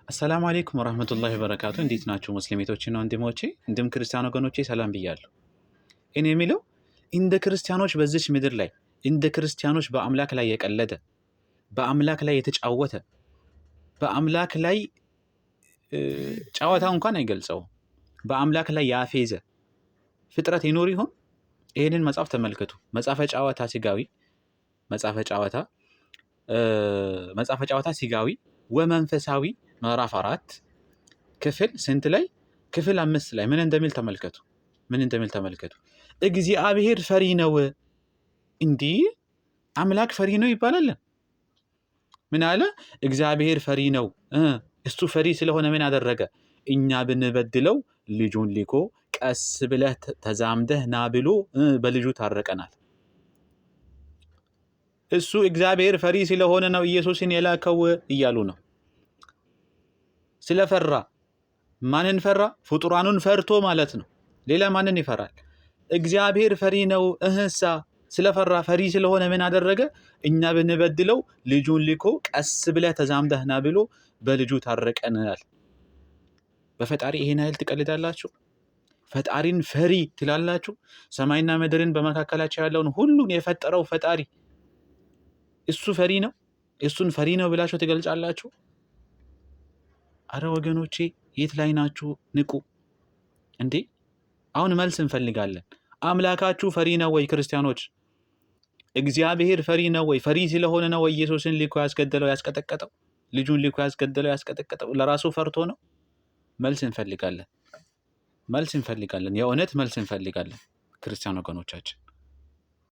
አሰላሙ አሌይኩም ወራህመቱላሂ ወበረካቱ። እንዴት ናችሁ ሙስሊሜቶችና ወንድሞቼ እንዲሁም ክርስቲያን ወገኖቼ ሰላም ብያለሁ። እኔ የሚለው እንደ ክርስቲያኖች በዚች ምድር ላይ እንደ ክርስቲያኖች በአምላክ ላይ የቀለደ፣ በአምላክ ላይ የተጫወተ፣ በአምላክ ላይ ጨዋታ እንኳን አይገልጸውም፣ በአምላክ ላይ ያፌዘ ፍጥረት ይኖር ይሆን? ይህንን መጽሐፍ ተመልከቱ። መጽሐፈ ጨዋታ ሥጋዊ፣ መጽሐፈ ጨዋታ ሥጋዊ ወመንፈሳዊ ምዕራፍ 4 ክፍል ስንት ላይ? ክፍል 5 ላይ ምን እንደሚል ተመልከቱ። ምን እንደሚል ተመልከቱ። እግዚአብሔር ፈሪ ነው። እንዲህ አምላክ ፈሪ ነው ይባላል። ምን አለ? እግዚአብሔር ፈሪ ነው። እሱ ፈሪ ስለሆነ ምን አደረገ? እኛ ብንበድለው ልጁን ልኮ ቀስ ብለህ ተዛምደህ ና ብሎ በልጁ ታረቀናል። እሱ እግዚአብሔር ፈሪ ስለሆነ ነው ኢየሱስን የላከው እያሉ ነው። ስለፈራ። ማንን ፈራ? ፍጡራኑን ፈርቶ ማለት ነው። ሌላ ማንን ይፈራል? እግዚአብሔር ፈሪ ነው። እህሳ ስለፈራ፣ ፈሪ ስለሆነ ምን አደረገ? እኛ ብንበድለው ልጁን ልኮ ቀስ ብለህ ተዛምደህ ና ብሎ በልጁ ታረቀናል። በፈጣሪ ይሄን ያህል ትቀልዳላችሁ? ፈጣሪን ፈሪ ትላላችሁ? ሰማይና ምድርን በመካከላቸው ያለውን ሁሉን የፈጠረው ፈጣሪ እሱ ፈሪ ነው? እሱን ፈሪ ነው ብላችሁ ትገልጻላችሁ? አረ ወገኖቼ፣ የት ላይ ናችሁ? ንቁ እንዴ! አሁን መልስ እንፈልጋለን። አምላካችሁ ፈሪ ነው ወይ? ክርስቲያኖች፣ እግዚአብሔር ፈሪ ነው ወይ? ፈሪ ስለሆነ ነው ወይ ኢየሱስን ልኮ ያስገደለው፣ ያስቀጠቀጠው? ልጁን ልኮ ያስገደለው፣ ያስቀጠቀጠው ለራሱ ፈርቶ ነው? መልስ እንፈልጋለን። መልስ እንፈልጋለን። የእውነት መልስ እንፈልጋለን ክርስቲያን ወገኖቻችን።